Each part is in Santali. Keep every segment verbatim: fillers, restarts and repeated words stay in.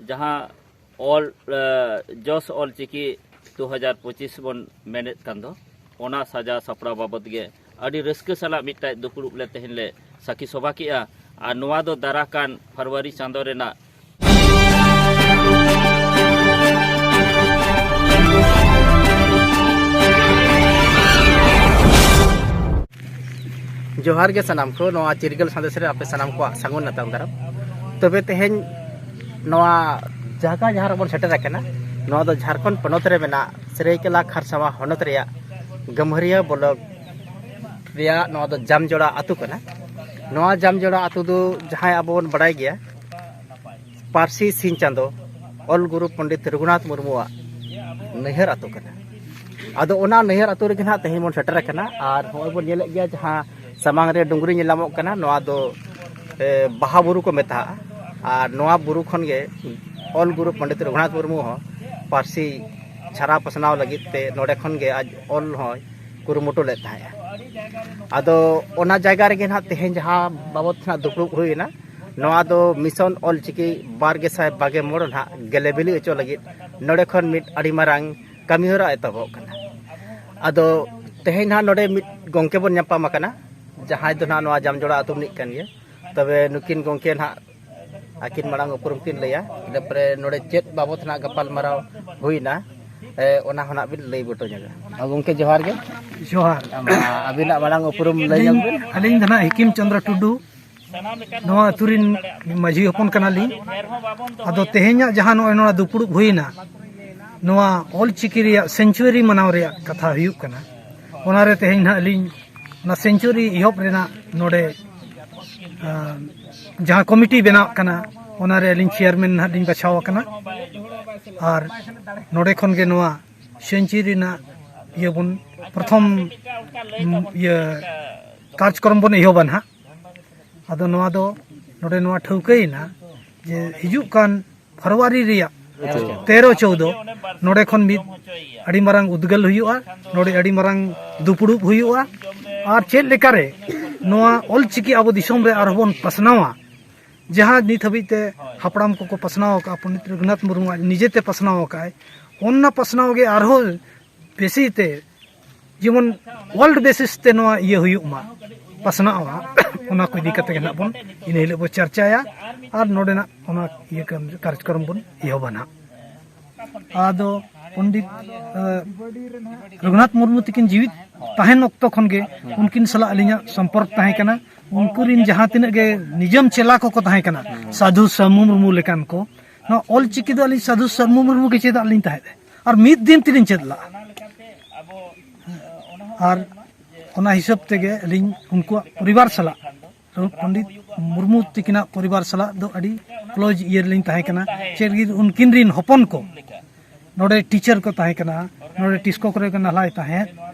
ᱡᱟᱦᱟᱸ ᱚᱞ ᱡᱚᱥ ᱚᱞ ᱪᱤᱠᱤ ᱫᱩ ᱦᱟᱡᱟᱨ ᱯᱚᱸᱪᱤᱥ ᱵᱚᱱ ᱢᱮᱱᱮᱫ ᱠᱟᱱ ᱫᱚ, ᱚᱱᱟ ᱥᱟᱡᱟᱣ ᱥᱟᱯᱲᱟᱣ ᱵᱟᱵᱚᱫ ᱜᱮ ᱟᱹᱰᱤ ᱨᱟᱹᱥᱠᱟᱹ ᱥᱟᱞᱟᱜ ᱢᱤᱫᱴᱟᱝ ᱫᱩᱯᱲᱩᱵ ᱞᱮ ᱛᱮᱦᱮᱧ ᱞᱮ ᱥᱟᱹᱠᱷᱤ ᱥᱚᱵᱷᱟ ᱠᱮᱜᱼᱟ᱾ ᱟᱨ ᱱᱚᱣᱟ ᱫᱚ ᱫᱟᱨᱟ ᱠᱟᱱ ᱯᱷᱮᱵᱽᱨᱩᱣᱟᱨᱤ ᱪᱟᱸᱫᱳ ᱨᱮᱱᱟᱜ ᱡᱚᱦᱟᱨ ᱜᱮ ᱥᱟᱱᱟᱢ ᱠᱚ, ᱱᱚᱣᱟ ᱪᱤᱨᱜᱟᱹᱞ ᱥᱟᱸᱫᱮᱥ ᱨᱮ ᱟᱯᱮ ᱥᱟᱱᱟᱢ ᱠᱚᱣᱟᱜ ᱥᱟᱹᱜᱩᱱ ᱟᱛᱟᱝ ᱫᱟᱨᱟᱢ᱾ ᱛᱚᱵᱮ ᱛᱮᱦᱮᱧ ᱱᱚᱣᱟ ᱡᱟᱭᱜᱟ ᱡᱟᱦᱟᱸ ᱨᱮᱵᱚᱱ ᱥᱮᱴᱮᱨ ᱟᱠᱟᱱᱟ, ᱱᱚᱣᱟ ᱫᱚ ᱡᱷᱟᱲᱠᱷᱚᱸᱰ ᱯᱚᱱᱚᱛ ᱨᱮ ᱢᱮᱱᱟᱜ ᱥᱟᱹᱨᱟᱹᱭᱠᱮᱞᱟ ᱠᱷᱟᱨᱥᱟᱣᱟ ᱦᱚᱱᱚᱛ ᱨᱮᱭᱟᱜ ᱜᱟᱹᱢᱦᱟᱹᱨᱤᱭᱟᱹ ᱵᱞᱚᱠ ᱨᱮᱭᱟᱜ ᱱᱚᱣᱟ ᱫᱚ ᱡᱟᱢᱡᱚᱲᱟ ᱟᱹᱛᱩ ᱠᱟᱱᱟ᱾ ᱱᱚᱣᱟ ᱡᱟᱢᱡᱚᱲᱟ ᱟᱹᱛᱩ ᱫᱚ ᱡᱟᱦᱟᱸᱭ ᱟᱵᱚ ᱵᱚᱱ ᱵᱟᱲᱟᱭ ᱜᱮᱭᱟ, ᱯᱟᱹᱨᱥᱤ ᱥᱤᱧ ᱪᱟᱸᱫᱚ ᱚᱞ ᱜᱩᱨᱩ ᱯᱚᱱᱰᱤᱛ ᱨᱚᱜᱷᱩᱱᱟᱛᱷ ᱢᱩᱨᱢᱩᱣᱟᱜ ᱱᱟᱹᱭᱦᱟᱹᱨ ᱟᱹᱛᱩ ᱠᱟᱱᱟ᱾ ᱟᱫᱚ ᱚᱱᱟ ᱱᱟᱹᱭᱦᱟᱹᱨ ᱟᱹᱛᱩ ᱨᱮᱜᱮ ᱱᱟᱦᱟᱜ ᱛᱮᱦᱮᱧ ᱵᱚᱱ ᱥᱮᱴᱮᱨ ᱟᱠᱟᱱᱟ᱾ ᱟᱨ ᱱᱚᱜᱼᱚᱭ ᱵᱚᱱ ᱧᱮᱞᱮᱫ ᱜᱮᱭᱟ, ᱡᱟᱦᱟᱸ ᱥᱟᱢᱟᱝ ᱨᱮ ᱰᱩᱝᱨᱤ ᱧᱮᱞ ᱧᱟᱢᱚᱜ ᱠᱟᱱᱟ, ᱱᱚᱣᱟ ᱫᱚ ᱮ, ᱵᱟᱦᱟ ᱵᱩᱨᱩ ᱠᱚ ᱢᱮᱛᱟᱜᱼᱟ᱾ ᱟᱨ ᱱᱚᱣᱟ ᱵᱩᱨᱩ ᱠᱷᱚᱱ ᱜᱮ ᱚᱞ ᱜᱩᱨᱩ ᱯᱚᱱᱰᱤᱛ ᱨᱚᱜᱷᱩᱱᱟᱛᱷ ᱢᱩᱨᱢᱩ ᱦᱚᱸ ᱯᱟᱹᱨᱥᱤ ᱪᱷᱟᱨᱟᱣ ᱯᱟᱥᱱᱟᱣ ᱞᱟᱹᱜᱤᱫ ᱛᱮ ᱱᱚᱰᱮ ᱠᱷᱚᱱ ᱜᱮ ᱟᱡ ᱚᱞ ᱦᱚᱸᱭ ᱠᱩᱨᱩᱢᱩᱴᱩ ᱞᱮᱫ ᱛᱟᱦᱮᱸᱫᱼᱟ᱾ ᱟᱫᱚ ᱚᱱᱟ ᱡᱟᱭᱜᱟ ᱨᱮᱜᱮ ᱱᱟᱦᱟᱜ ᱛᱮᱦᱮᱧ ᱡᱟᱦᱟᱸ ᱵᱟᱵᱚᱛ ᱱᱟᱦᱟᱜ ᱫᱩᱯᱲᱩᱵ ᱦᱩᱭᱮᱱᱟ, ᱱᱚᱣᱟ ᱫᱚ ᱢᱤᱥᱚᱱ ᱚᱞ ᱪᱤᱠᱤ ᱵᱟᱨ ᱜᱮᱥᱟᱭ ᱵᱟᱜᱮ ᱢᱚᱬ ᱱᱟᱦᱟᱜ ᱜᱮᱞᱮ ᱵᱤᱞᱤ ᱦᱚᱪᱚ ᱞᱟᱹᱜᱤᱫ ᱱᱚᱰᱮ ᱠᱷᱚᱱ ᱢᱤᱫ ᱟᱹᱰᱤ ᱢᱟᱨᱟᱝ ᱠᱟᱹᱢᱤᱦᱚᱨᱟ ᱮᱛᱚᱦᱚᱵᱚᱜ ᱠᱟᱱᱟ᱾ ᱟᱫᱚ ᱛᱮᱦᱮᱧ ᱱᱟᱦᱟᱜ ᱱᱚᱰᱮ ᱢᱤᱫ ᱜᱚᱢᱠᱮ ᱵᱚᱱ ᱧᱟᱯᱟᱢ ᱟᱠᱟᱱᱟ, ᱡᱟᱦᱟᱸᱭ ᱫᱚ ᱱᱟᱦᱟᱜ ᱱᱚᱣᱟ ᱡᱟᱢᱡᱚᱲᱟ ᱟᱹᱛᱩ ᱨᱤᱱᱤᱡ ᱠᱟᱱ ᱜᱮᱭᱟ᱾ ᱛᱚᱵᱮ ᱱᱩᱠᱤᱱ ᱜᱚᱢᱠᱮ ᱱᱟᱦᱟᱜ ᱟᱹᱠᱤᱱ ᱢᱟᱲᱟᱝ ᱩᱯᱨᱩᱢ ᱠᱤᱱ ᱞᱟᱹᱭᱟ, ᱤᱱᱟᱹ ᱯᱚᱨᱮ ᱱᱚᱰᱮ ᱪᱮᱫ ᱵᱟᱵᱚᱛ ᱱᱟᱦᱟᱜ ᱜᱟᱯᱟᱞ ᱢᱟᱨᱟᱣ ᱦᱩᱭᱱᱟ, ᱮ, ᱚᱱᱟ ᱦᱚᱸ ᱱᱟᱦᱟᱜ ᱵᱤᱱ ᱞᱟᱹᱭ ᱵᱩᱴᱟᱹ ᱧᱚᱜᱟ᱾ ᱟᱨ ᱜᱚᱢᱠᱮ, ᱡᱚᱦᱟᱨ ᱜᱮ᱾ ᱡᱚᱦᱟᱨ᱾ ᱟᱢ, ᱟᱹᱵᱤᱱᱟᱜ ᱢᱟᱲᱟᱝ ᱩᱯᱨᱩᱢ ᱞᱟᱹᱭ ᱧᱚᱜ ᱟᱹᱞᱤᱧ, ᱵᱤᱱ᱾ ᱟᱹᱞᱤᱧ ᱫᱚ ᱱᱟᱦᱟᱜ ᱦᱤᱠᱤᱢ ᱪᱚᱸᱫᱽᱨᱚ ᱴᱩᱰᱩ, ᱱᱚᱣᱟ ᱟᱹᱛᱩ ᱨᱤᱱ ᱢᱟᱹᱡᱷᱤ ᱦᱚᱯᱚᱱ ᱠᱟᱱᱟᱞᱤᱧ᱾ ᱟᱫᱚ ᱛᱮᱦᱮᱧᱟᱜ ᱡᱟᱦᱟᱸ ᱱᱚᱜᱼᱚᱭ ᱱᱚᱣᱟ ᱫᱩᱯᱲᱩᱵ ᱦᱩᱭᱱᱟ, ᱱᱚᱣᱟ ᱚᱞ ᱪᱤᱠᱤ ᱨᱮᱭᱟᱜ ᱥᱮᱧᱪᱩᱣᱟᱨᱤ ᱢᱟᱱᱟᱣ ᱨᱮᱭᱟᱜ ᱠᱟᱛᱷᱟ ᱦᱩᱭᱩᱜ ᱠᱟᱱᱟ᱾ ᱚᱱᱟᱨᱮ ᱛᱮᱦᱮᱧ ᱱᱟᱦᱟᱜ ᱟᱹᱞᱤᱧ ᱚᱱᱟ ᱥᱮᱧᱪᱩᱣᱟᱨᱤ ᱮᱦᱚᱵ ᱨᱮᱱᱟᱜ ᱱᱚᱰᱮ, ᱟᱸ, ᱡᱟᱦᱟᱸ ᱠᱚᱢᱤᱴᱤ ᱵᱮᱱᱟᱣ ᱠᱟᱱᱟ, ᱚᱱᱟᱨᱮ ᱟᱹᱞᱤᱧ ᱪᱮᱭᱟᱨᱢᱮᱱ ᱱᱟᱦᱟᱜ ᱞᱤᱧ ᱵᱟᱪᱷᱟᱣ ᱟᱠᱟᱱᱟ᱾ ᱟᱨ ᱱᱚᱰᱮ ᱠᱷᱚᱱ ᱜᱮ ᱱᱚᱣᱟ ᱥᱮᱧᱪᱩᱣᱟᱨᱤ ᱨᱮᱱᱟᱜ ᱤᱭᱟᱹ ᱵᱚᱱ ᱯᱨᱚᱛᱷᱚᱢ, ᱩᱢ, ᱤᱭᱟᱹ ᱠᱟᱨᱡᱽᱠᱨᱚᱢ ᱵᱚᱱ ᱮᱦᱚᱵᱟ ᱱᱟᱦᱟᱜ᱾ ᱟᱫᱚ ᱱᱚᱣᱟ ᱫᱚ ᱱᱚᱰᱮ ᱱᱚᱣᱟ ᱴᱷᱟᱹᱣᱠᱟᱹᱭᱮᱱᱟ ᱡᱮ ᱦᱤᱡᱩᱜ ᱠᱟᱱ ᱯᱷᱮᱵᱽᱨᱩᱣᱟᱨᱤ ᱨᱮᱭᱟᱜ ᱟᱪᱪᱷᱟ᱾ ᱛᱮᱨᱚ ᱪᱳᱣᱫᱚ ᱱᱚᱰᱮ ᱠᱷᱚᱱ ᱢᱤᱫ ᱟᱹᱰᱤ ᱢᱟᱨᱟᱝ ᱩᱫᱽᱜᱟᱹᱞ ᱦᱩᱭᱩᱜᱼᱟ, ᱱᱚᱰᱮ ᱟᱹᱰᱤ ᱢᱟᱨᱟᱝ ᱫᱩᱯᱲᱩᱵ ᱦᱩᱭᱩᱜᱼᱟ᱾ ᱟᱨ ᱪᱮᱫ ᱞᱮᱠᱟᱨᱮ ᱱᱚᱣᱟ ᱚᱞ ᱪᱤᱠᱤ ᱟᱵᱚ ᱫᱤᱥᱚᱢ ᱨᱮ ᱟᱨᱦᱚᱸ ᱵᱚᱱ ᱯᱟᱥᱱᱟᱣᱟ, ᱡᱟᱦᱟᱸ ᱱᱤᱛ ᱦᱟᱹᱵᱤᱡ ᱛᱮ ᱦᱟᱯᱲᱟᱢ ᱠᱚᱠᱚ ᱯᱟᱥᱱᱟᱣ ᱟᱠᱟᱫᱼᱟ, ᱯᱚᱱᱰᱤᱛ ᱨᱚᱜᱷᱩᱱᱟᱛᱷ ᱢᱩᱨᱢᱩᱣᱟᱜ ᱱᱤᱡᱮᱛᱮ ᱯᱟᱥᱱᱟᱣ ᱟᱠᱟᱫᱼᱟᱭ, ᱚᱱᱟ ᱯᱟᱥᱱᱟᱣ ᱜᱮ ᱟᱨᱦᱚᱸ ᱵᱮᱥᱤ ᱛᱮ ᱡᱮᱢᱚᱱ ᱣᱟᱨᱞᱰ ᱵᱮᱥᱤᱥ ᱛᱮ ᱱᱚᱣᱟ ᱤᱭᱟᱹ ᱦᱩᱭᱩᱜ ᱢᱟ, ᱯᱟᱥᱱᱟᱜᱼᱟ, ᱚᱱᱟ ᱠᱚ ᱤᱫᱤ ᱠᱟᱛᱮ ᱜᱮ ᱱᱟᱜ ᱵᱚᱱ ᱤᱱᱟᱹ ᱦᱤᱞᱳᱜ ᱵᱚᱱ ᱪᱟᱨᱪᱟᱭᱟ ᱟᱨ ᱱᱚᱰᱮᱱᱟᱜ ᱚᱱᱟ ᱤᱭᱟᱹ ᱠᱟᱨᱡᱚᱠᱨᱚᱢ ᱵᱚᱱ ᱮᱦᱚᱵᱟ ᱱᱟᱜ᱾ ᱟᱫᱚ ᱯᱚᱱᱰᱤᱛ ᱨᱚᱜᱷᱩᱱᱟᱛᱷ ᱢᱩᱨᱢᱩ ᱛᱟᱹᱠᱤᱱ ᱡᱤᱣᱤᱫ ᱛᱟᱦᱮᱱ ᱚᱠᱛᱚ ᱠᱷᱚᱱ ᱜᱮ ᱩᱱᱠᱤᱱ ᱥᱟᱞᱟᱜ ᱟᱹᱞᱤᱧᱟᱜ ᱥᱚᱢᱯᱚᱨᱠ ᱛᱟᱦᱮᱸ ᱠᱟᱱᱟ᱾ ᱩᱱᱠᱩ ᱨᱤᱱ ᱡᱟᱦᱟᱸ ᱛᱤᱱᱟᱹᱜ ᱜᱮ ᱱᱤᱡᱚᱢ ᱪᱮᱞᱟ ᱠᱚᱠᱚ ᱛᱟᱦᱮᱸ ᱠᱟᱱᱟ, ᱥᱟᱹᱫᱷᱩ ᱥᱟᱹᱢᱩ ᱢᱩᱨᱢᱩ ᱞᱮᱠᱟᱱ ᱠᱚ, ᱱᱚᱣᱟ ᱚᱞ ᱪᱤᱠᱤ ᱫᱚ ᱟᱹᱞᱤᱧ ᱥᱟᱹᱫᱷᱩ ᱥᱟᱹᱢᱩ ᱢᱩᱨᱢᱩ ᱜᱮ ᱪᱮᱫᱟᱜ ᱞᱤᱧ ᱛᱟᱦᱮᱸᱫ, ᱟᱨ ᱢᱤᱫ ᱫᱤᱱ ᱛᱮᱞᱤᱧ ᱪᱮᱫ ᱞᱟᱜᱼᱟ᱾ ᱟᱨ ᱚᱱᱟ ᱦᱤᱥᱟᱹᱵ ᱛᱮᱜᱮ ᱟᱹᱞᱤᱧ ᱩᱱᱠᱩᱣᱟᱜ ᱯᱚᱨᱤᱵᱟᱨ ᱥᱟᱞᱟᱜ, ᱯᱚᱱᱰᱤᱛ ᱢᱩᱨᱢᱩ ᱛᱟᱹᱠᱤᱱᱟᱜ ᱯᱚᱨᱤᱵᱟᱨ ᱥᱟᱞᱟᱜ ᱫᱚ ᱟᱹᱰᱤ ᱠᱞᱳᱡᱽ ᱤᱭᱟᱹ ᱨᱮᱞᱤᱧ ᱛᱟᱦᱮᱸ ᱠᱟᱱᱟ᱾ ᱪᱮᱫ ᱞᱟᱹᱜᱤᱫ ᱩᱱᱠᱤᱱ ᱨᱤᱱ ᱦᱚᱯᱚᱱ ᱠᱚ ᱱᱚᱰᱮ ᱴᱤᱪᱟᱨ ᱠᱚ ᱛᱟᱦᱮᱸ ᱠᱟᱱᱟ, ᱱᱚᱰᱮ ᱴᱤᱥᱠᱳ ᱠᱚᱨᱮ ᱠᱚ ᱱᱟᱞᱦᱟᱭ ᱛᱟᱦᱮᱸᱫ,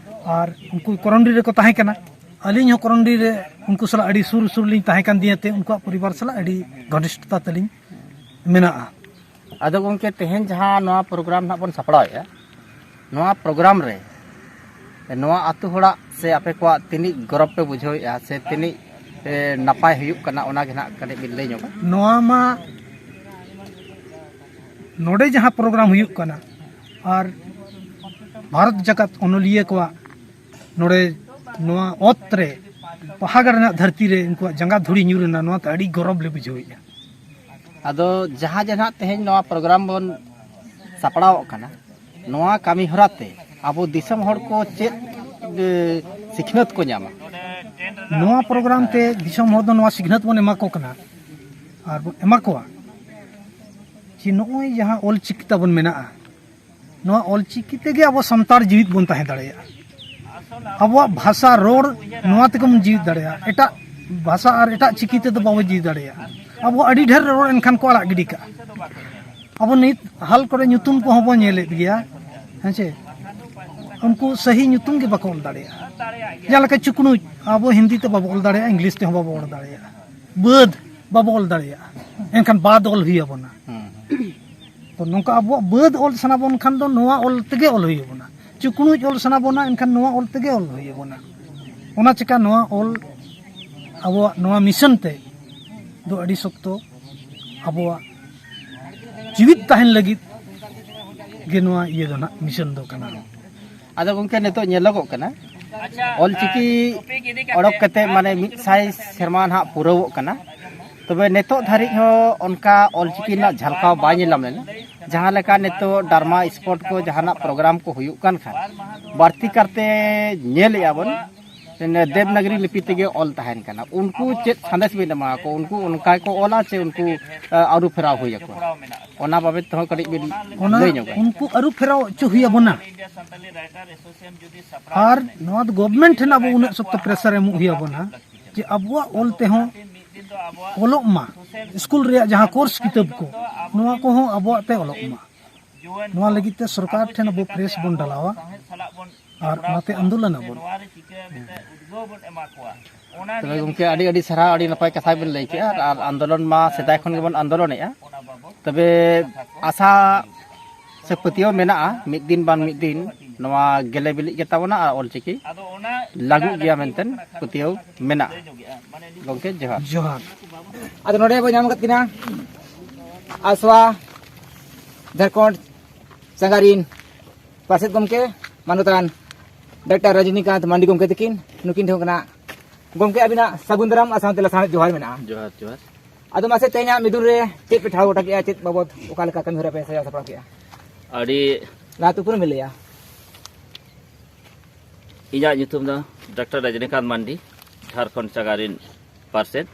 ᱟᱨ ᱩᱱᱠᱩ ᱠᱚᱨᱚᱱᱰᱤ ᱨᱮᱠᱚ ᱛᱟᱦᱮᱸ ᱠᱟᱱᱟ᱾ ᱟᱹᱞᱤᱧ ᱦᱚᱸ ᱠᱚᱨᱚᱱᱰᱤ ᱨᱮ ᱩᱱᱠᱩ ᱥᱟᱞᱟᱜ ᱟᱹᱰᱤ ᱥᱩᱨ ᱥᱩᱨ ᱞᱤᱧ ᱛᱟᱦᱮᱸ ᱠᱟᱱ ᱫᱤᱭᱟᱹ ᱛᱮ ᱩᱱᱠᱩᱣᱟᱜ ᱯᱚᱨᱤᱵᱟᱨ ᱥᱟᱞᱟᱜ ᱟᱹᱰᱤ ᱜᱷᱚᱱᱤᱥᱴᱷᱚᱛᱟ ᱛᱟᱹᱞᱤᱧ ᱢᱮᱱᱟᱜᱼᱟ᱾ ᱟᱫᱚ ᱜᱚᱢᱠᱮ, ᱛᱮᱦᱮᱧ ᱡᱟᱦᱟᱸ ᱱᱚᱣᱟ ᱯᱨᱳᱜᱨᱟᱢ ᱱᱟᱦᱟᱜ ᱵᱚᱱ ᱥᱟᱯᱲᱟᱣᱮᱫᱼᱟ, ᱱᱚᱣᱟ ᱯᱨᱳᱜᱨᱟᱢ ᱨᱮ ᱱᱚᱣᱟ ᱟᱹᱛᱩ ᱦᱚᱲᱟᱜ ᱥᱮ ᱟᱯᱮ ᱠᱚᱣᱟᱜ ᱛᱤᱱᱟᱹᱜ ᱜᱚᱨᱚᱵᱽ ᱯᱮ ᱵᱩᱡᱷᱟᱹᱣᱮᱫᱼᱟ ᱥᱮ ᱛᱤᱱᱟᱹᱜ ᱮ, ᱱᱟᱯᱟᱭ ᱦᱩᱭᱩᱜ ᱠᱟᱱᱟ, ᱚᱱᱟ ᱜᱮ ᱱᱟᱦᱟᱜ ᱠᱟᱹᱴᱤᱡ ᱵᱤᱱ ᱞᱟᱹᱭ ᱧᱚᱜᱟ᱾ ᱱᱚᱣᱟ ᱢᱟ ᱱᱚᱰᱮ ᱡᱟᱦᱟᱸ ᱯᱨᱳᱜᱨᱟᱢ ᱦᱩᱭᱩᱜ ᱠᱟᱱᱟ ᱟᱨ ᱵᱷᱟᱨᱚᱛ ᱡᱟᱠᱟᱛ ᱚᱱᱚᱞᱤᱭᱟᱹ ᱠᱚᱣᱟᱜ ᱱᱚᱰᱮ ᱱᱚᱣᱟ ᱚᱛ ᱨᱮ ᱯᱟᱦᱟᱜᱟᱲ ᱨᱮᱱᱟᱜ ᱫᱷᱟᱹᱨᱛᱤ ᱨᱮ ᱩᱱᱠᱩᱣᱟᱜ ᱡᱟᱸᱜᱟ ᱫᱷᱩᱲᱤ ᱧᱩᱨ ᱮᱱᱟ, ᱱᱚᱣᱟ ᱛᱮ ᱟᱹᱰᱤ ᱜᱚᱨᱚᱵᱽ ᱞᱮ ᱵᱩᱡᱷᱟᱹᱣᱮᱫᱼᱟ᱾ ᱟᱫᱚ ᱡᱟᱦᱟᱸ ᱡᱮ ᱱᱟᱦᱟᱜ ᱛᱮᱦᱮᱧ ᱱᱚᱣᱟ ᱯᱨᱳᱜᱨᱟᱢ ᱵᱚᱱ ᱥᱟᱯᱲᱟᱣᱚᱜ ᱠᱟᱱᱟ, ᱱᱚᱣᱟ ᱠᱟᱹᱢᱤ ᱦᱚᱨᱟ ᱛᱮ ᱟᱵᱚ ᱫᱤᱥᱚᱢ ᱦᱚᱲ ᱠᱚ ᱪᱮᱫ ᱮ, ᱥᱤᱠᱷᱱᱟᱹᱛ ᱠᱚ ᱧᱟᱢᱟ? ᱱᱚᱣᱟ ᱯᱨᱳᱜᱨᱟᱢ ᱛᱮ ᱫᱤᱥᱚᱢ ᱦᱚᱲ ᱫᱚ ᱱᱚᱣᱟ ᱥᱤᱠᱷᱱᱟᱹᱛ ᱵᱚᱱ ᱮᱢᱟ ᱠᱚ ᱠᱟᱱᱟ ᱟᱨ ᱵᱚᱱ ᱮᱢᱟ ᱠᱚᱣᱟ ᱡᱮ ᱱᱚᱜᱼᱚᱭ ᱡᱟᱦᱟᱸ ᱚᱞ ᱪᱤᱠᱤ ᱛᱟᱵᱚᱱ ᱢᱮᱱᱟᱜᱼᱟ, ᱱᱚᱣᱟ ᱚᱞ ᱪᱤᱠᱤ ᱛᱮᱜᱮ ᱟᱵᱚ ᱥᱟᱱᱛᱟᱲ ᱡᱤᱣᱤᱫ ᱵᱚᱱ ᱛᱟᱦᱮᱸ ᱫᱟᱲᱮᱭᱟᱜᱼᱟ᱾ ᱟᱵᱚᱣᱟᱜ ᱵᱷᱟᱥᱟ ᱨᱚᱲ ᱱᱚᱣᱟ ᱛᱮᱜᱮ ᱵᱚᱱ ᱡᱤᱣᱤᱫ ᱫᱟᱲᱮᱭᱟᱜᱼᱟ, ᱮᱴᱟᱜ ᱵᱷᱟᱥᱟ ᱟᱨ ᱮᱴᱟᱜ ᱪᱤᱠᱤ ᱛᱮᱫᱚ ᱵᱟᱵᱚ ᱡᱤᱣᱤᱫ ᱫᱟᱲᱮᱭᱟᱜᱼᱟ᱾ ᱟᱵᱚ ᱟᱹᱰᱤ ᱰᱷᱮᱨ ᱨᱚᱲ ᱮᱱᱠᱷᱟᱱ ᱠᱚ ᱟᱲᱟᱜ ᱜᱤᱰᱤ ᱠᱟᱜᱼᱟ᱾ ᱟᱵᱚ ᱱᱤᱛ ᱦᱟᱞ ᱠᱚᱨᱮ ᱧᱩᱛᱩᱢ ᱠᱚᱦᱚᱸ ᱵᱚᱱ ᱧᱮᱞᱮᱫ ᱜᱮᱭᱟ, ᱦᱮᱸ ᱪᱮ? ᱩᱱᱠᱩ ᱥᱟᱹᱦᱤ ᱧᱩᱛᱩᱢ ᱜᱮ ᱵᱟᱠᱚ ᱚᱞ ᱫᱟᱲᱮᱭᱟᱜᱼᱟ᱾ ᱡᱟᱦᱟᱸ ᱞᱮᱠᱟ ᱪᱩᱠᱱᱩᱡ, ᱟᱵᱚ ᱦᱤᱱᱫᱤ ᱛᱮ ᱵᱟᱵᱚ ᱚᱞ ᱫᱟᱲᱮᱭᱟᱜᱼᱟ, ᱤᱝᱞᱤᱥ ᱛᱮᱦᱚᱸ ᱵᱟᱵᱚ ᱚᱞ ᱫᱟᱲᱮᱭᱟᱜᱼᱟ, ᱵᱟᱹᱫᱽ ᱵᱟᱵᱚ ᱚᱞ ᱫᱟᱲᱮᱭᱟᱜᱼᱟ, ᱮᱱᱠᱷᱟᱱ ᱵᱟᱫ ᱚᱞ ᱦᱩᱭ ᱟᱵᱚᱱᱟ᱾ ᱛᱚ ᱱᱚᱝᱠᱟ ᱟᱵᱚᱣᱟᱜ ᱵᱟᱹᱫᱽ ᱚᱞ ᱥᱟᱱᱟ ᱵᱚᱱ ᱠᱷᱟᱱ ᱫᱚ ᱱᱚᱣᱟ ᱚᱞ ᱛᱮᱜᱮ ᱚᱞ ᱦᱩᱭ ᱟᱵᱚᱱᱟ᱾ ᱪᱩᱠᱱᱩᱡ ᱚᱞ ᱥᱟᱱᱟ ᱵᱚᱱᱟ, ᱮᱱᱠᱷᱟᱱ ᱱᱚᱣᱟ ᱚᱞ ᱛᱮᱜᱮ ᱚᱞ ᱦᱩᱭ ᱟᱵᱚᱱᱟ᱾ ᱚᱱᱟ ᱪᱤᱠᱟ ᱱᱚᱣᱟ ᱚᱞ ᱟᱵᱚᱣᱟᱜ ᱱᱚᱣᱟ ᱢᱤᱥᱚᱱ ᱛᱮ ᱫᱚ ᱟᱹᱰᱤ ᱥᱚᱠᱛᱚ ᱟᱵᱚᱣᱟᱜ ᱡᱤᱣᱤᱫ ᱛᱟᱦᱮᱱ ᱞᱟᱹᱜᱤᱫ ᱜᱮ ᱱᱚᱣᱟ ᱤᱭᱟᱹ ᱫᱚ ᱱᱟᱦᱟᱜ ᱢᱤᱥᱚᱱ ᱫᱚ ᱠᱟᱱᱟ᱾ ᱟᱫᱚ ᱜᱚᱢᱠᱮ, ᱱᱤᱛᱚᱜ ᱧᱮᱞᱚᱜᱚᱜ ᱠᱟᱱᱟ, ᱚᱞᱪᱤᱠᱤ ᱚᱰᱚᱠ ᱠᱟᱛᱮ ᱢᱟᱱᱮ ᱢᱤᱫ ᱥᱟᱭ ᱥᱮᱨᱢᱟ ᱱᱟᱦᱟᱜ ᱯᱩᱨᱟᱹᱣᱚᱜ ᱠᱟᱱᱟ᱾ ᱛᱚᱵᱮ ᱱᱤᱛᱚᱜ ᱫᱷᱟᱹᱨᱤᱡ ᱦᱚᱸ ᱚᱱᱠᱟ ᱚᱞᱪᱤᱠᱤ ᱨᱮᱱᱟᱜ ᱡᱷᱟᱞᱠᱟᱣ ᱵᱟᱭ ᱧᱮᱞ ᱧᱟᱢ ᱞᱮᱱᱟ᱾ ᱡᱟᱦᱟᱸ ᱞᱮᱠᱟ ᱱᱤᱛᱚᱜ ᱰᱨᱟᱢᱟ ᱥᱯᱳᱨᱴ ᱠᱚ ᱡᱟᱦᱟᱱᱟᱜ ᱯᱨᱳᱜᱨᱟᱢ ᱠᱚ ᱦᱩᱭᱩᱜ ᱠᱟᱱ ᱠᱷᱟᱱ, ᱵᱟᱹᱲᱛᱤ ᱠᱟᱨᱛᱮ ᱧᱮᱞᱮᱜᱼᱟ ᱵᱚᱱ, ᱫᱮᱵᱽᱱᱟᱜᱽᱨᱤ ᱞᱤᱯᱤ ᱛᱮᱜᱮ ᱚᱞ ᱛᱟᱦᱮᱱ ᱠᱟᱱᱟ᱾ ᱩᱱᱠᱩ ᱪᱮᱫ ᱥᱟᱸᱫᱮᱥ ᱵᱤᱱ ᱮᱢᱟ ᱠᱚᱣᱟ? ᱩᱱᱠᱩ ᱚᱱᱠᱟ ᱜᱮᱠᱚ ᱚᱞᱟ ᱪᱮ ᱩᱱᱠᱩ, ᱟ, ᱟᱹᱨᱩ ᱯᱷᱮᱨᱟᱣ ᱦᱩᱭ ᱟᱠᱚᱣᱟ? ᱚᱱᱟ ᱵᱟᱵᱚᱫ ᱛᱮᱦᱚᱸ ᱠᱟᱹᱴᱤᱡ ᱵᱤᱱ ᱚᱱᱟ ᱞᱟᱹᱭ ᱧᱚᱜᱟ᱾ ᱩᱱᱠᱩ ᱟᱹᱨᱩ ᱯᱷᱮᱨᱟᱣ ᱦᱚᱪᱚ ᱦᱩᱭ ᱟᱵᱚᱱᱟ᱾ ᱟᱨ ᱱᱚᱣᱟ ᱫᱚ ᱜᱚᱵᱷᱢᱮᱱᱴ ᱴᱷᱮᱱ ᱟᱵᱚ ᱩᱱᱟᱹᱜ ᱥᱚᱠᱛᱚ ᱯᱨᱮᱥᱟᱨ ᱮᱢᱚᱜ ᱦᱩᱭ ᱟᱵᱚᱱᱟ ᱡᱮ ᱟᱵᱚᱣᱟᱜ ᱚᱞ ᱛᱮᱦᱚᱸ ᱚᱞᱚᱜ ᱢᱟ, ᱥᱠᱩᱞ ᱨᱮᱭᱟᱜ ᱡᱟᱦᱟᱸ ᱠᱳᱨᱥ ᱠᱤᱛᱟᱹᱵ ᱠᱚ, ᱱᱚᱣᱟ ᱠᱚᱦᱚᱸ ᱟᱵᱚᱣᱟᱜ ᱛᱮ ᱚᱞᱚᱜ ᱢᱟ᱾ ᱱᱚᱣᱟ ᱞᱟᱹᱜᱤᱫ ᱛᱮ ᱥᱚᱨᱠᱟᱨ ᱴᱷᱮᱱ ᱟᱵᱚ ᱯᱨᱮᱥ ᱵᱚᱱ ᱰᱟᱞᱟᱣᱟ ᱟᱨ ᱚᱱᱟᱛᱮ ᱟᱱᱫᱳᱞᱚᱱ ᱟᱵᱚᱱ᱾ ᱛᱚᱵᱮ ᱜᱚᱢᱠᱮ, ᱟᱹᱰᱤ ᱟᱹᱰᱤ ᱥᱟᱨᱦᱟᱣ, ᱟᱹᱰᱤ ᱱᱟᱯᱟᱭ ᱠᱟᱛᱷᱟ ᱵᱤᱱ ᱞᱟᱹᱭ ᱠᱮᱜᱼᱟ᱾ ᱟᱨ ᱟᱱᱫᱳᱞᱚᱱ ᱢᱟ ᱥᱮᱫᱟᱭ ᱠᱷᱚᱱ ᱜᱮᱵᱚᱱ ᱟᱱᱫᱳᱞᱚᱱᱮᱜᱼᱟ᱾ ᱛᱚᱵᱮ ᱟᱥᱟ ᱥᱮ ᱯᱟᱹᱛᱭᱟᱹᱣ ᱢᱮᱱᱟᱜᱼᱟ, ᱢᱤᱫ ᱫᱤᱱ ᱵᱟᱝ ᱢᱤᱫ ᱫᱤᱱ ᱱᱚᱣᱟ ᱜᱮᱞᱮ ᱵᱤᱞᱤᱜ ᱜᱮ ᱛᱟᱵᱚᱱᱟ ᱟᱨ ᱚᱞᱪᱤᱠᱤ ᱞᱟᱹᱜᱩᱜ ᱜᱮᱭᱟ ᱢᱮᱱᱛᱮ ᱯᱟᱹᱛᱭᱟᱹᱣ ᱢᱮᱱᱟᱜᱼᱟ᱾ ᱜᱚᱢᱠᱮ, ᱡᱚᱦᱟᱨ᱾ ᱡᱚᱦᱟᱨ᱾ ᱟᱫᱚ ᱱᱚᱰᱮ ᱵᱚᱱ ᱧᱟᱢ ᱟᱠᱟᱫ ᱠᱤᱱᱟ ᱟᱥᱣᱟ ᱡᱷᱟᱲᱠᱷᱚᱸᱰ ᱪᱟᱸᱜᱟ ᱨᱤᱱ ᱯᱟᱨᱥᱮᱛ ᱜᱚᱢᱠᱮ, ᱢᱟᱱᱚᱛᱟᱱ ᱰᱟᱠᱛᱟᱨ ᱨᱚᱡᱤᱱᱤᱠᱟᱱᱛ ᱢᱟᱱᱰᱤ ᱜᱚᱢᱠᱮ ᱛᱟᱹᱠᱤᱱ, ᱱᱩᱠᱤᱱ ᱴᱷᱮᱱ ᱠᱷᱚᱱᱟᱜ ᱜᱚᱢᱠᱮ ᱟᱹᱵᱤᱱᱟᱜ ᱥᱟᱹᱜᱩᱱ ᱫᱟᱨᱟᱢ ᱟᱨ ᱥᱟᱶᱛᱮ ᱞᱟᱥᱟᱲᱦᱮᱫ ᱡᱚᱦᱟᱨ ᱢᱮᱱᱟᱜᱼᱟ᱾ ᱡᱚᱦᱟᱨ, ᱡᱚᱦᱟᱨ᱾ ᱟᱫᱚ ᱢᱟᱥᱮ, ᱛᱮᱦᱮᱧᱟᱜ ᱢᱤᱫᱩᱱ ᱨᱮ ᱪᱮᱫ ᱯᱮ ᱴᱷᱟᱲᱚ ᱜᱚᱴᱟ ᱠᱮᱜᱼᱟ, ᱪᱮᱫ ᱵᱟᱵᱚᱛ, ᱚᱠᱟ ᱞᱮᱠᱟ ᱠᱟᱹᱢᱤ ᱦᱚᱨᱟ ᱯᱮ ᱥᱟᱡᱟᱣ ᱥᱟᱯᱲᱟᱣ ᱠᱮᱜᱼᱟ? ᱟᱹᱰᱤ ᱞᱟᱦᱟ ᱛᱮ ᱩᱯᱨᱩᱢ ᱵᱤᱱ ᱞᱟᱹᱭᱟ᱾ ᱤᱧᱟᱹᱜ ᱧᱩᱛᱩᱢ ᱫᱚ ᱰᱟᱠᱛᱟᱨ ᱨᱚᱡᱤᱱᱤᱠᱟᱱᱛ ᱢᱟᱱᱰᱤ, ᱡᱷᱟᱲᱠᱷᱚᱸᱰ ᱪᱟᱸᱜᱟ ᱨᱤᱱ ᱯᱟᱨᱥᱮᱛ᱾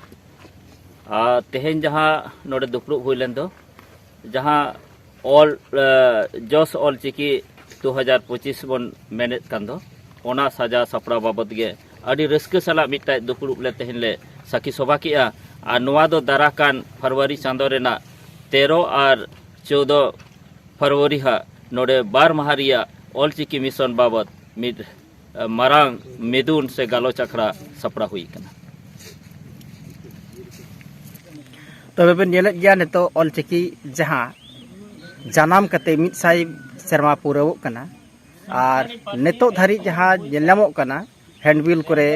ᱟᱨ ᱛᱮᱦᱮᱧ ᱡᱟᱦᱟᱸ ᱱᱚᱰᱮ ᱫᱩᱯᱲᱩᱵ ᱦᱩᱭ ᱞᱮᱱ ᱫᱚ, ᱡᱟᱦᱟᱸ ᱚᱞ, ᱮ, ᱡᱚᱥ ᱚᱞ ᱪᱤᱠᱤ ᱫᱩ ᱦᱟᱡᱟᱨ ᱯᱚᱸᱪᱤᱥ ᱵᱚᱱ ᱢᱮᱱᱮᱫ ᱠᱟᱱ ᱫᱚ, ᱚᱱᱟ ᱥᱟᱡᱟᱣ ᱥᱟᱯᱲᱟᱣ ᱵᱟᱵᱚᱛ ᱜᱮ ᱟᱹᱰᱤ ᱨᱟᱹᱥᱠᱟᱹ ᱥᱟᱞᱟᱜ ᱢᱤᱫᱴᱟᱝ ᱫᱩᱯᱲᱩᱵ ᱞᱮ ᱛᱮᱦᱮᱧ ᱞᱮ ᱥᱟᱹᱠᱷᱤ ᱥᱚᱵᱷᱟ ᱠᱮᱜᱼᱟ᱾ ᱟᱨ ᱱᱚᱣᱟ ᱫᱚ ᱫᱟᱨᱟ ᱠᱟᱱ ᱯᱷᱮᱵᱽᱨᱩᱣᱟᱨᱤ ᱪᱟᱸᱫᱚ ᱨᱮᱱᱟᱜ ᱛᱮᱨᱚ ᱟᱨ ᱪᱳᱫᱚ ᱯᱷᱮᱵᱽᱨᱩᱣᱟᱨᱤ ᱦᱟᱸᱜ ᱱᱚᱰᱮ ᱵᱟᱨ ᱢᱟᱦᱟ ᱨᱮᱭᱟᱜ ᱚᱞ ᱪᱤᱠᱤ ᱢᱤᱥᱚᱱ ᱵᱟᱵᱚᱛ ᱢᱤᱫ ᱢᱟᱨᱟᱝ ᱢᱤᱫᱩᱱ ᱥᱮ ᱜᱟᱞᱚᱪ ᱟᱠᱷᱲᱟ ᱥᱟᱯᱲᱟᱣ ᱦᱩᱭ ᱟᱠᱟᱱᱟ᱾ ᱛᱚᱵᱮ ᱵᱮᱱ ᱧᱮᱞᱮᱫ ᱜᱮᱭᱟ, ᱱᱤᱛᱚᱜ ᱚᱞᱪᱤᱠᱤ ᱡᱟᱦᱟᱸ ᱡᱟᱱᱟᱢ ᱠᱟᱛᱮ ᱢᱤᱫ ᱥᱟᱭ ᱥᱮᱨᱢᱟ ᱯᱩᱨᱟᱹᱣᱚᱜ ᱠᱟᱱᱟ, ᱟᱨ ᱱᱤᱛᱚᱜ ᱫᱷᱟᱹᱨᱤᱡ ᱡᱟᱦᱟᱸ ᱧᱮᱞ ᱧᱟᱢᱚᱜ ᱠᱟᱱᱟ, ᱦᱮᱱᱰᱵᱤᱞ ᱠᱚᱨᱮ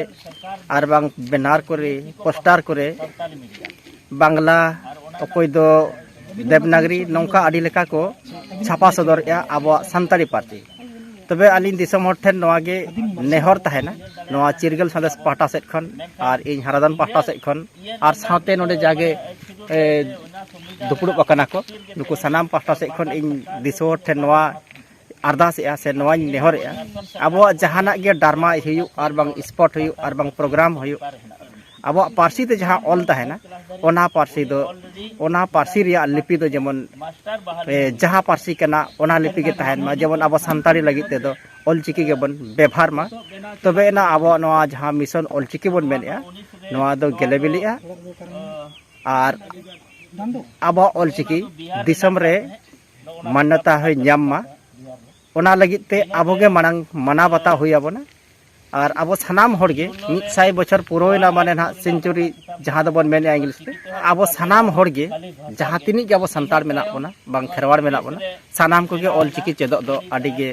ᱟᱨ ᱵᱟᱝ ᱵᱮᱱᱟᱨ ᱠᱚᱨᱮ, ᱯᱳᱥᱴᱟᱨ ᱠᱚᱨᱮ, ᱵᱟᱝᱞᱟ, ᱚᱠᱚᱭ ᱫᱚ ᱫᱮᱵᱽᱱᱟᱜᱽᱨᱤ, ᱱᱚᱝᱠᱟ ᱟᱹᱰᱤ ᱞᱮᱠᱟ ᱠᱚ ᱪᱷᱟᱯᱟ ᱥᱚᱫᱚᱨᱮᱜᱼᱟ ᱟᱵᱚᱣᱟᱜ ᱥᱟᱱᱛᱟᱲᱤ ᱯᱟᱹᱨᱥᱤ᱾ ᱛᱚᱵᱮ ᱟᱹᱞᱤᱧ ᱫᱤᱥᱚᱢ ᱦᱚᱲ ᱴᱷᱮᱱ ᱱᱚᱣᱟ ᱜᱮ ᱱᱮᱦᱚᱨ ᱛᱟᱦᱮᱱᱟ, ᱱᱚᱣᱟ ᱪᱤᱨᱜᱟᱹᱞ ᱥᱟᱸᱫᱮᱥ ᱯᱟᱦᱴᱟ ᱥᱮᱫ ᱠᱷᱚᱱ ᱟᱨ ᱤᱧ ᱦᱟᱨᱟᱫᱟᱱ ᱯᱟᱦᱴᱟ ᱥᱮᱫ ᱠᱷᱚᱱ ᱟᱨ ᱥᱟᱶᱛᱮ ᱱᱚᱰᱮ ᱡᱟᱜᱮ, ᱮ, ᱫᱩᱯᱲᱩᱵ ᱟᱠᱟᱱᱟ ᱠᱚ, ᱱᱩᱠᱩ ᱥᱟᱱᱟᱢ ᱯᱟᱦᱴᱟ ᱥᱮᱫ ᱠᱷᱚᱱ ᱤᱧ ᱫᱤᱥᱚᱢ ᱦᱚᱲ ᱴᱷᱮᱱ ᱱᱚᱣᱟ ᱟᱨᱫᱟᱥᱮᱜᱼᱟ ᱥᱮ ᱱᱚᱣᱟᱧ ᱱᱮᱦᱚᱨᱮᱜᱼᱟ, ᱟᱵᱚᱣᱟᱜ ᱡᱟᱦᱟᱱᱟᱜ ᱜᱮ ᱰᱨᱟᱢᱟ ᱦᱩᱭᱩᱜ ᱟᱨ ᱵᱟᱝ ᱥᱯᱳᱨᱴ ᱦᱩᱭᱩᱜ ᱟᱨ ᱵᱟᱝ ᱯᱨᱳᱜᱨᱟᱢ ᱦᱩᱭᱩᱜ, ᱟᱵᱚᱣᱟᱜ ᱯᱟᱹᱨᱥᱤ ᱛᱮ ᱡᱟᱦᱟᱸ ᱚᱞ ᱛᱟᱦᱮᱱᱟ, ᱚᱱᱟ ᱯᱟᱹᱨᱥᱤ ᱫᱚ, ᱚᱱᱟ ᱯᱟᱹᱨᱥᱤ ᱨᱮᱭᱟᱜ ᱞᱤᱯᱤ ᱫᱚ ᱡᱮᱢᱚᱱ, ᱮ, ᱡᱟᱦᱟᱸ ᱯᱟᱹᱨᱥᱤ ᱠᱟᱱᱟ, ᱚᱱᱟ ᱞᱤᱯᱤ ᱜᱮ ᱛᱟᱦᱮᱱ ᱢᱟ᱾ ᱡᱮᱢᱚᱱ ᱟᱵᱚ ᱥᱟᱱᱛᱟᱲᱤ ᱞᱟᱹᱜᱤᱫ ᱛᱮᱫᱚ ᱚᱞᱪᱤᱠᱤ ᱜᱮᱵᱚᱱ ᱵᱮᱵᱷᱟᱨ ᱢᱟ, ᱛᱚᱵᱮ ᱮᱱᱟ ᱟᱵᱚᱣᱟᱜ ᱱᱚᱣᱟ ᱡᱟᱦᱟᱸ ᱢᱤᱥᱚᱱ ᱚᱞᱪᱤᱠᱤ ᱵᱚᱱ ᱢᱮᱱᱮᱜᱼᱟ, ᱱᱚᱣᱟ ᱫᱚ ᱜᱮᱞᱮ ᱵᱤᱞᱤᱜᱼᱟ᱾ ᱟᱨ ᱟᱵᱚᱣᱟᱜ ᱚᱞᱪᱤᱠᱤ ᱫᱤᱥᱚᱢ ᱨᱮ ᱢᱟᱱᱱᱚᱛᱟ ᱦᱚᱸᱭ ᱧᱟᱢ ᱢᱟ, ᱚᱱᱟ ᱞᱟᱹᱜᱤᱫ ᱛᱮ ᱟᱵᱚ ᱜᱮ ᱢᱟᱲᱟᱝ ᱢᱟᱱᱟᱣ ᱵᱟᱛᱟᱣ ᱦᱩᱭ ᱟᱵᱚᱱᱟ᱾ ᱟᱨ ᱟᱵᱚ ᱥᱟᱱᱟᱢ ᱦᱚᱲ ᱜᱮ ᱢᱤᱫ ᱥᱟᱭ ᱵᱚᱪᱷᱚᱨ ᱯᱩᱨᱟᱹᱣᱮᱱᱟ, ᱢᱟᱱᱮ ᱱᱟᱦᱟᱜ ᱥᱮᱧᱪᱩᱨᱤ ᱡᱟᱦᱟᱸ ᱫᱚᱵᱚᱱ ᱢᱮᱱᱮᱜᱼᱟ ᱤᱝᱞᱤᱥ ᱛᱮ, ᱟᱵᱚ ᱥᱟᱱᱟᱢ ᱦᱚᱲ ᱜᱮ ᱡᱟᱦᱟᱸ ᱛᱤᱱᱟᱹᱜ ᱜᱮ ᱟᱵᱚ ᱥᱟᱱᱛᱟᱲ ᱢᱮᱱᱟᱜ ᱵᱚᱱᱟ, ᱵᱟᱝ ᱠᱷᱮᱨᱣᱟᱲ ᱢᱮᱱᱟᱜ ᱵᱚᱱᱟ, ᱥᱟᱱᱟᱢ ᱠᱚᱜᱮ ᱚᱞᱪᱤᱠᱤ ᱪᱮᱫᱚᱜ ᱫᱚ ᱟᱹᱰᱤ ᱜᱮ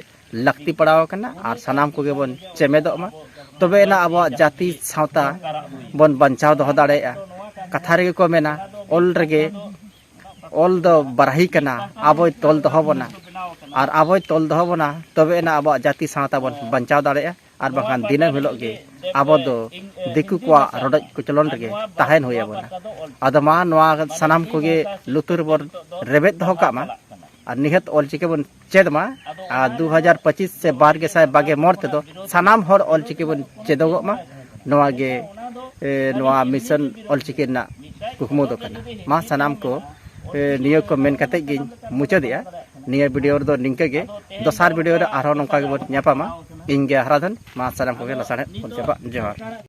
ᱞᱟᱹᱠᱛᱤ ᱯᱟᱲᱟᱣ ᱟᱠᱟᱱᱟ᱾ ᱟᱨ ᱥᱟᱱᱟᱢ ᱠᱚᱜᱮ ᱵᱚᱱ ᱪᱮᱢᱮᱫᱚᱜ ᱢᱟ, ᱛᱚᱵᱮ ᱮᱱᱟ ᱟᱵᱚᱣᱟᱜ ᱡᱟᱹᱛᱤ ᱥᱟᱶᱛᱟ ᱵᱚᱱ ᱵᱟᱧᱪᱟᱣ ᱫᱚᱦᱚ ᱫᱟᱲᱮᱭᱟᱜᱼᱟ᱾ ᱠᱟᱛᱷᱟ ᱨᱮᱜᱮ ᱠᱚ ᱢᱮᱱᱟ, ᱚᱞ ᱨᱮᱜᱮ, ᱚᱞ ᱫᱚ ᱵᱟᱨᱟᱦᱤ ᱠᱟᱱᱟ, ᱟᱵᱚᱭ ᱛᱚᱞ ᱫᱚᱦᱚ ᱵᱚᱱᱟ᱾ ᱟᱨ ᱟᱵᱚᱭ ᱛᱚᱞ ᱫᱚᱦᱚ ᱵᱚᱱᱟ, ᱛᱚᱵᱮ ᱮᱱᱟ ᱟᱵᱚᱣᱟᱜ ᱡᱟᱹᱛᱤ ᱥᱟᱶᱛᱟ ᱵᱚᱱ ᱵᱟᱧᱪᱟᱣ ᱫᱟᱲᱮᱭᱟᱜᱼᱟ᱾ ᱟᱨ ᱵᱟᱝᱠᱷᱟᱱ ᱫᱤᱱᱟᱹᱢ ᱦᱤᱞᱳᱜ ᱜᱮ ᱟᱵᱚ ᱫᱚ ᱫᱤᱠᱩ ᱠᱚᱣᱟᱜ ᱨᱚᱰᱚᱡ ᱠᱚᱪᱞᱚᱱ ᱨᱮᱜᱮ ᱛᱟᱦᱮᱱ ᱦᱩᱭ ᱟᱵᱚᱱᱟ᱾ ᱟᱫᱚ ᱢᱟ, ᱱᱚᱣᱟ ᱥᱟᱱᱟᱢ ᱠᱚᱜᱮ ᱞᱩᱛᱩᱨ ᱵᱚᱱ ᱨᱮᱵᱮᱫ ᱫᱚᱦᱚ ᱠᱟᱜ ᱢᱟ᱾ ᱟᱨ ᱱᱤᱦᱟᱹᱛ ᱚᱞᱪᱤᱠᱤ ᱵᱚᱱ ᱪᱮᱫ ᱢᱟ᱾ ᱟᱨ ᱫᱩ ᱦᱟᱡᱟᱨ ᱯᱚᱸᱪᱤᱥ ᱥᱮ ᱵᱟᱨ ᱜᱮᱥᱟᱭ ᱵᱟᱜᱮ ᱢᱚᱬ ᱛᱮᱫᱚ ᱥᱟᱱᱟᱢ ᱦᱚᱲ ᱚᱞᱪᱤᱠᱤ ᱵᱚᱱ ᱪᱮᱫᱚᱜᱚᱜ ᱢᱟ᱾ ᱱᱚᱣᱟ ᱜᱮ, ᱮ, ᱱᱚᱣᱟ ᱢᱤᱥᱚᱱ ᱚᱞᱪᱤᱠᱤ ᱨᱮᱱᱟᱜ ᱠᱩᱠᱢᱩ ᱫᱚ ᱠᱟᱱᱟ᱾ ᱢᱟ ᱥᱟᱱᱟᱢ ᱠᱚ, ᱮ, ᱱᱤᱭᱟᱹ ᱠᱚ ᱢᱮᱱ ᱠᱟᱛᱮ ᱜᱤᱧ ᱢᱩᱪᱟᱹᱫᱮᱜᱼᱟ᱾ ᱱᱤᱭᱟᱹ ᱵᱷᱤᱰᱤᱭᱳ ᱨᱮᱫᱚ ᱱᱤᱝᱠᱟᱹ ᱜᱮ, ᱫᱚᱥᱟᱨ ᱵᱷᱤᱰᱤᱭᱳ ᱨᱮ ᱟᱨᱦᱚᱸ ᱱᱚᱝᱠᱟ ᱜᱮᱵᱚᱱ ᱧᱟᱯᱟᱢᱟ᱾ ᱤᱧ ᱜᱮ ᱦᱟᱨᱟᱫᱷᱚᱱ, ᱢᱟ ᱥᱟᱱᱟᱢ ᱠᱚᱜᱮ ᱞᱟᱥᱟᱲᱦᱮᱫ ᱡᱚᱦᱟᱨ᱾